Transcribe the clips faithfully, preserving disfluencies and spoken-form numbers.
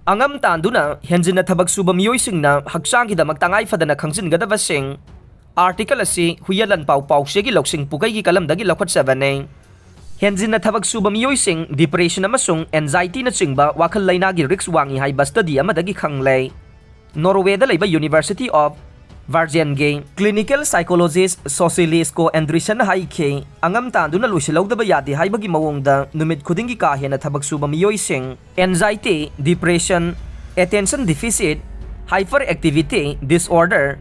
ꯑꯉꯝ ꯇꯥꯟꯗꯨꯅ ꯍꯦꯟꯖꯤꯟꯅ ꯊꯕꯛ ꯁꯨꯕ ꯃꯤꯑꯣꯏꯁꯤꯡꯅ ꯍꯛꯆꯥꯡꯒꯤꯗꯃꯛ ꯇꯉꯥꯏ ꯐꯗꯅ ꯈꯪꯖꯤꯟꯒꯗꯕꯁꯤꯡ꯫ Article ꯑꯁꯤ ꯍꯨꯏꯌꯦꯟ ꯂꯥꯟꯄꯥꯎ ꯄꯥꯎꯆꯦꯒꯤ ꯂꯧꯁꯤꯡ ꯄꯨꯀꯩꯒꯤ ꯀꯂꯝꯗꯒꯤ ꯂꯧꯈꯠꯆꯕꯅꯤ꯫ ꯍꯦꯟꯖꯤꯟꯅ ꯊꯕꯛ ꯁꯨꯕ ꯃꯤꯑꯣꯏꯁꯤꯡ depression ꯑꯃꯁꯨꯡ anxiety ꯅꯆꯤꯡꯕ ꯋꯥꯈꯜ ꯂꯩꯅꯥꯒꯤ risk ꯋꯥꯡꯏ ꯍꯥꯏꯕ study ꯑꯃꯗꯒꯤ ꯈꯪꯂꯦ꯫ Norway ꯗ ꯂꯩꯕ University of Bergen ꯒꯤ clinical psychologist Cecilie Skov Andreassen ꯅ ꯍꯥꯏꯈꯤ, ꯑꯉꯝ ꯇꯥꯟꯗꯨꯅ ꯂꯣꯏꯁꯤꯜꯍꯧꯗꯕ ꯌꯥꯗꯦ ꯍꯥꯏꯕꯒꯤ ꯃꯑꯣꯡꯗ ꯅꯨꯃꯤꯠ ꯈꯨꯗꯤꯡꯒꯤ ꯀꯥ ꯍꯦꯟꯅ ꯊꯕꯛ ꯁꯨꯕ ꯃꯤꯑꯣꯏꯁꯤꯡ, anxiety, depression, attention deficit hyperactivity disorder,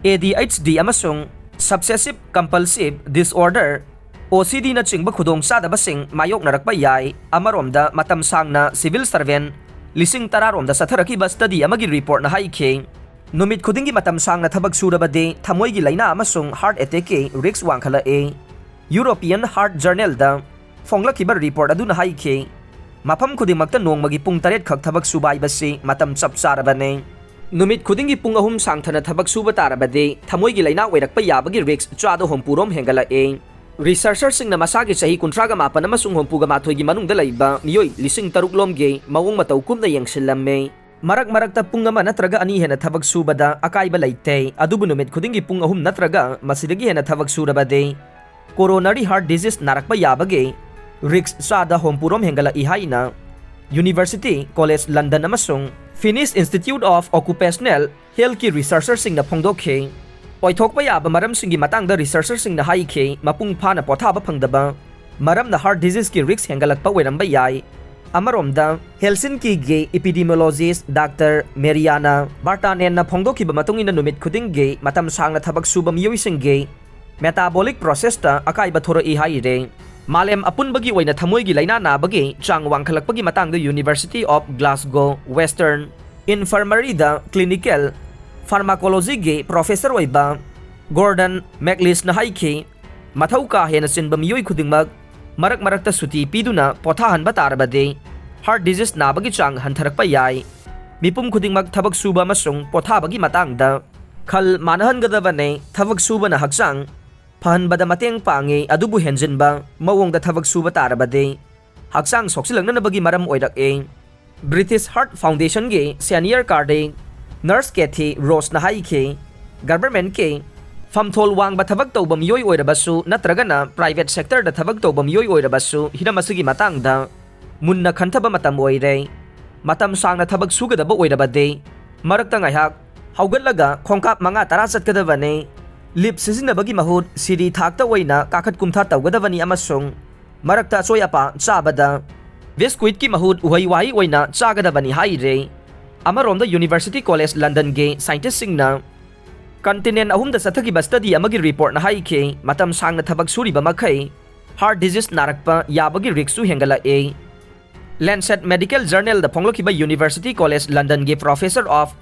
A D H D, ꯑꯃꯁꯨꯡ obsessive compulsive disorder, O C D ꯅꯆꯤꯡꯕ ꯈꯨꯗꯣꯡꯆꯥꯗꯕꯁꯤꯡ ꯃꯥꯌꯣꯛꯅꯔꯛꯄ ꯌꯥꯏ꯫ ꯑꯃꯔꯣꯝꯗ, ꯃꯇꯝ ꯁꯥꯡꯅ civil servant ꯂꯤꯁꯤꯡ ꯇꯔꯥ ꯔꯣꯝꯗ ꯆꯠꯊꯔꯛꯈꯤꯕ study ꯑꯃꯒꯤ report ꯅ ꯍꯥꯏꯈꯤ, ꯅꯨꯃꯤꯠ ꯈꯨꯗꯤꯡꯒꯤ ꯃꯇꯝ ꯁꯥꯡꯅ ꯊꯕꯛ ꯁꯨꯔꯕꯗꯤ ꯊꯃꯣꯏꯒꯤ ꯂꯥꯏꯅꯥ ꯑꯃꯁꯨꯡ heart attack ꯀꯤ risk ꯋꯥꯡꯈꯠꯂꯛꯏ꯫ European Heart Journal ꯗ ꯐꯣꯡꯂꯛꯈꯤꯕ report ꯑꯗꯨꯅ ꯍꯥꯏꯈꯤ, ꯃꯐꯝ ꯈꯨꯗꯤꯡꯃꯛꯇ ꯅꯣꯡꯃꯒꯤ ꯄꯨꯡ ꯇꯔꯦꯠ ꯈꯛ ꯊꯕꯛ ꯁꯨꯕ ꯍꯥꯏꯕꯁꯤ ꯃꯇꯝ ꯆꯞ ꯆꯥꯔꯕꯅꯤ꯫ ꯅꯨꯃꯤꯠ ꯈꯨꯗꯤꯡꯒꯤ ꯄꯨꯡ ꯑꯍꯨꯝ ꯁꯥꯡꯊꯅ ꯊꯕꯛ ꯁꯨꯕ ꯇꯥꯔꯕꯗꯤ ꯊꯃꯣꯏꯒꯤ ꯂꯥꯏꯅꯥ ꯑꯣꯏꯔꯛꯄ ꯌꯥꯕꯒꯤ risk ꯆꯥꯗ ꯍꯨꯝꯐꯨ ꯔꯣꯝ ꯍꯦꯟꯒꯠꯂꯛꯏ꯫ Researcher ꯁꯤꯡꯅ ꯃꯁꯥꯒꯤ ꯆꯍꯤ ꯀꯨꯟꯊ꯭ꯔꯥꯒ ꯃꯥꯄꯟ ꯑꯃꯁꯨꯡ ꯍꯨꯝꯐꯨꯒ ꯃꯥꯊꯣꯏꯒꯤ ꯃꯅꯨꯡꯗ ꯂꯩꯕ ꯃꯤꯑꯣꯏ ꯂꯤꯁꯤꯡ ꯇꯔꯨꯛ ꯂꯣꯝꯒꯤ ꯃꯑꯣꯡ ꯃꯇꯧ ꯀꯨꯞꯅ ꯌꯦꯡꯁꯤꯜꯂꯝꯃꯤ꯫ ꯃꯔꯛ ꯃꯔꯛꯇ ꯄꯨꯡ ꯑꯃ ꯅꯠꯇ꯭ꯔꯒ ꯑꯅꯤ ꯍꯦꯟꯅ ꯊꯕꯛ ꯁꯨꯕꯗ ꯑꯀꯥꯏꯕ ꯂꯩꯇꯦ, ꯑꯗꯨꯕꯨ ꯅꯨꯃꯤꯠ ꯈꯨꯗꯤꯡꯒꯤ ꯄꯨꯡ ꯑꯍꯨꯝ ꯅꯠꯇ꯭ꯔꯒ ꯃꯁꯤꯗꯒꯤ ꯍꯦꯟꯅ ꯊꯕꯛ ꯁꯨꯔꯕꯗꯤ coronary heart disease ꯅꯥꯔꯛꯄ ꯌꯥꯕꯒꯤ risk ꯆꯥꯗ ꯍꯨꯝꯐꯨ ꯔꯣꯝ ꯍꯦꯟꯒꯠꯂꯛꯏ ꯍꯥꯏꯅ University College London ꯑꯃꯁꯨꯡ Finnish Institute of Occupational Health ꯀꯤ researcher ꯁꯤꯡꯅ ꯐꯣꯡꯗꯣꯛꯈꯤ꯫ ꯑꯣꯏꯊꯣꯛꯄ ꯌꯥꯕ ꯃꯔꯝꯁꯤꯡꯒꯤ ꯃꯇꯥꯡꯗ researcher ꯁꯤꯡꯅ ꯍꯥꯏꯈꯤ, ꯃꯄꯨꯡ ꯐꯥꯅ ꯄꯣꯊꯥꯕ ꯐꯪꯗꯕ ꯃꯔꯝꯅ heart disease ꯀꯤ risk ꯍꯦꯟꯒꯠꯂꯛꯄ ꯑꯣꯏꯔꯝꯕ ꯌꯥꯏ꯫ ꯑꯃꯔꯣꯝꯗ, Helsinki ꯒꯤ epidemiologist Doctor Mariana Virtanen ꯅ ꯐꯣꯡꯗꯣꯛꯈꯤꯕ ꯃꯇꯨꯡ ꯏꯟꯅ, ꯅꯨꯃꯤꯠ ꯈꯨꯗꯤꯡꯒꯤ ꯃꯇꯝ ꯁꯥꯡꯅ ꯊꯕꯛ ꯁꯨꯕ ꯃꯤꯑꯣꯏꯁꯤꯡꯒꯤ metabolic process ꯇ ꯑꯀꯥꯏꯕ ꯊꯣꯔꯛꯏ ꯍꯥꯏꯔꯦ꯫ ꯃꯥꯂꯦꯝ ꯑꯄꯨꯟꯕꯒꯤ ꯑꯣꯏꯅ ꯊꯃꯣꯏꯒꯤ ꯂꯥꯏꯅꯥ ꯅꯥꯕꯒꯤ ꯆꯥꯡ ꯋꯥꯡꯈꯠꯂꯛꯄꯒꯤ ꯃꯇꯥꯡꯗ University of Glasgow Western Infirmary the clinical pharmacology ꯒꯤ professor ꯑꯣꯏꯕ Gordon McLeese ꯅ ꯍꯥꯏꯈꯤ, ꯃꯊꯧ ꯀꯥ ꯍꯦꯟꯅ ꯆꯤꯟꯕ ꯃꯤꯑꯣꯏ ꯈꯨꯗꯤꯡꯃꯛ ꯃꯔꯛ ꯃꯔꯛꯇ ꯁꯨꯇꯤ ꯄꯤꯗꯨꯅ ꯄꯣꯊꯥꯍꯟꯕ ꯇꯥꯔꯕꯗꯤ heart disease ꯅꯥꯕꯒꯤ ꯆꯥꯡ ꯍꯟꯊꯔꯛꯄ ꯌꯥꯏ꯫ ꯃꯤꯄꯨꯝ ꯈꯨꯗꯤꯡꯃꯛ ꯊꯕꯛ ꯁꯨꯕ ꯑꯃꯁꯨꯡ ꯄꯣꯊꯥꯕꯒꯤ ꯃꯇꯥꯡꯗ ꯈꯜ ꯃꯥꯟꯅꯍꯟꯒꯗꯕꯅꯤ꯫ ꯊꯕꯛ ꯁꯨꯕꯅ ꯍꯛꯆꯥꯡ ꯐꯍꯟꯕꯗ ꯃꯇꯦꯡ ꯄꯥꯡꯏ, ꯑꯗꯨꯕꯨ ꯍꯦꯟꯖꯤꯟꯕ ꯃꯑꯣꯡꯗ ꯊꯕꯛ ꯁꯨꯕ ꯇꯥꯔꯕꯗꯤ ꯍꯛꯆꯥꯡ ꯁꯣꯛꯆꯤꯜꯂꯛꯅꯅꯕꯒꯤ ꯃꯔꯝ ꯑꯣꯏꯔꯛꯏ꯫ British Heart Foundationꯒꯤ senior cardiac nurse Kathy Roseꯅ ꯍꯥꯏꯈꯤ, governmentꯀꯤ ꯐꯝꯊꯣꯜ ꯋꯥꯡꯕ ꯊꯕꯛ ꯇꯧꯕ ꯃꯤꯑꯣꯏ ꯑꯣꯏꯔꯕꯁꯨ ꯅꯠꯇ꯭ꯔꯒꯅ private sectorꯗ ꯊꯕꯛ ꯇꯧꯕ ꯃꯤꯑꯣꯏ ꯑꯣꯏꯔꯕꯁꯨ ꯍꯤꯔꯝ ꯑꯁꯤꯒꯤ ꯃꯇꯥꯡꯗ ꯃꯨꯟꯅ ꯈꯟꯊꯕ ꯃꯇꯝ ꯑꯣꯏꯔꯦ꯫ ꯃꯇꯝ ꯁꯥꯡꯅ ꯊꯕꯛ ꯁꯨꯒꯗꯕ ꯑꯣꯏꯔꯕꯗꯤ ꯃꯔꯛꯇ ꯉꯥꯏꯍꯥꯛ ꯍꯧꯒꯠꯂꯒ ꯈꯣꯡꯀꯥꯞ ꯃꯉꯥ ꯇꯔꯥ ꯆꯠꯀꯗꯕꯅꯤ꯫ Lift ꯁꯤꯖꯤꯟꯅꯕꯒꯤ ꯃꯍꯨꯠ ꯁꯤꯔꯤ ꯊꯥꯛꯇ ꯑꯣꯏꯅ ꯀꯥꯈꯠ ꯀꯨꯝꯊꯥ ꯇꯧꯒꯗꯕꯅꯤ ꯑꯃꯁꯨꯡ ꯃꯔꯛꯇ ꯑꯆꯣꯏ ꯑꯄꯥ ꯆꯥꯕꯗ biscuitꯀꯤ ꯃꯍꯨꯠ ꯎꯍꯩ ꯋꯥꯍꯩ ꯑꯣꯏꯅ ꯆꯥꯒꯗꯕꯅꯤ ꯍꯥꯏꯔꯦ꯫ ꯑꯃꯔꯣꯝꯗ University College Londonꯒꯤ scientistꯁꯤꯡꯅ continent ꯑꯍꯨꯝꯗ ꯆꯠꯊꯈꯤꯕ study ꯑꯃꯒꯤ reportꯅ ꯍꯥꯏꯈꯤ, ꯃꯇꯝ ꯁꯥꯡꯅ ꯊꯕꯛ ꯁꯨꯔꯤꯕ ꯃꯈꯩ heart disease ꯅꯥꯔꯛꯄ ꯌꯥꯕꯒꯤ riskꯁꯨ ꯍꯦꯟꯒꯠꯂꯛꯑꯦ꯫ Lancet Medical Journalꯗ ꯐꯣꯡꯂꯛꯈꯤꯕ University College Londonꯒꯤ Professor of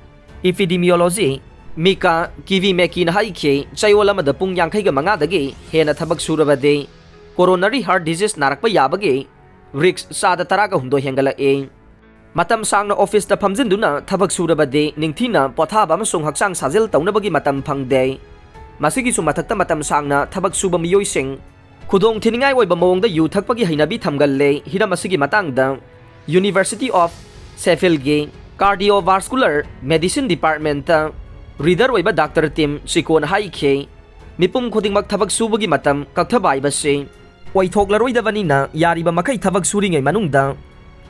Epidemiology Mika Kivimeckyꯅ ꯍꯥꯏꯈꯤ, ꯆꯌꯣꯜ ꯑꯃꯗ ꯄꯨꯡ ꯌꯥꯡꯈꯩꯒ ꯃꯉꯥꯗꯒꯤ ꯍꯦꯟꯅ ꯊꯕꯛ ꯁꯨꯔꯕꯗꯤ coronary heart disease ꯅꯥꯔꯛꯄ ꯌꯥꯕꯒꯤ risk ꯆꯥꯗ ꯇꯔꯥꯒ ꯍꯨꯝꯗꯣꯏ ꯍꯦꯟꯒꯠꯂꯛꯑꯦ꯫ ꯃꯇꯝ ꯁꯥꯡꯅ officeꯇ ꯐꯝꯖꯤꯟꯗꯨꯅ ꯊꯕꯛ ꯁꯨꯔꯕꯗꯤ ꯅꯤꯡꯊꯤꯅ ꯄꯣꯊꯥꯕ ꯑꯃꯁꯨꯡ ꯍꯛꯆꯥꯡ ꯁꯥꯖꯦꯜ ꯇꯧꯅꯕꯒꯤ ꯃꯇꯝ ꯐꯪꯗꯦ꯫ ꯃꯁꯤꯒꯤꯁꯨ ꯃꯊꯛꯇ, ꯃꯇꯝ ꯁꯥꯡꯅ ꯊꯕꯛ ꯁꯨꯕ ꯃꯤꯑꯣꯏꯁꯤꯡ ꯈꯨꯗꯣꯡ ꯊꯤꯅꯤꯡꯉꯥꯏ ꯑꯣꯏꯕ ꯃꯑꯣꯡꯗ ꯌꯨ ꯊꯛꯄꯒꯤ ꯍꯩꯅꯕꯤ ꯊꯝꯒꯜꯂꯦ꯫ ꯍꯤꯔꯝ ꯑꯁꯤꯒꯤ ꯃꯇꯥꯡꯗ University of Sheffieldꯒꯤ Cardiovascular Medicine Departmentꯇ reader ꯑꯣꯏꯕ Doctor Tim Chiccoꯅ ꯍꯥꯏꯈꯤ, ꯃꯤꯄꯨꯝ ꯈꯨꯗꯤꯡꯃꯛ ꯊꯕꯛ ꯁꯨꯕꯒꯤ ꯃꯇꯝ ꯀꯛꯊꯕ ꯍꯥꯏꯕꯁꯤ ꯑꯣꯏꯊꯣꯛꯂꯔꯣꯏꯗꯕꯅꯤꯅ, ꯌꯥꯔꯤꯕ ꯃꯈꯩ ꯊꯕꯛ ꯁꯨꯔꯤꯉꯩ ꯃꯅꯨꯡꯗ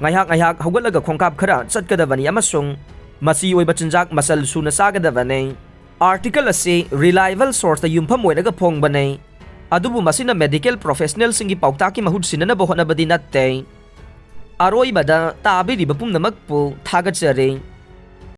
ꯉꯥꯏꯍꯥꯛ ꯉꯥꯏꯍꯥꯛ ꯍꯧꯒꯠꯂꯒ ꯈꯣꯡꯀꯥꯞ ꯈꯔ ꯆꯠꯀꯗꯕꯅꯤ ꯑꯃꯁꯨꯡ ꯃꯆꯤ ꯑꯣꯏꯕ ꯆꯤꯟꯖꯥꯛ ꯃꯆꯜ ꯁꯨꯅ ꯆꯥꯒꯗꯕꯅꯤ꯫ Article ꯑꯁꯤ reliable sourceꯇ ꯌꯨꯝꯐꯝ ꯑꯣꯏꯔꯒ ꯐꯣꯡꯕꯅꯤ, ꯑꯗꯨꯕꯨ ꯃꯁꯤꯅ medical professionalꯁꯤꯡꯒꯤ ꯄꯥꯎꯇꯥꯛꯀꯤ ꯃꯍꯨꯠ ꯁꯤꯟꯅꯅꯕ ꯍꯣꯠꯅꯕꯗꯤ ꯅꯠꯇꯦ꯫ ꯑꯔꯣꯏꯕꯗ, ꯇꯥꯕꯤꯔꯤꯕ ꯄꯨꯝꯅꯃꯛꯄꯨ ꯊꯥꯒꯠꯆꯔꯤ꯫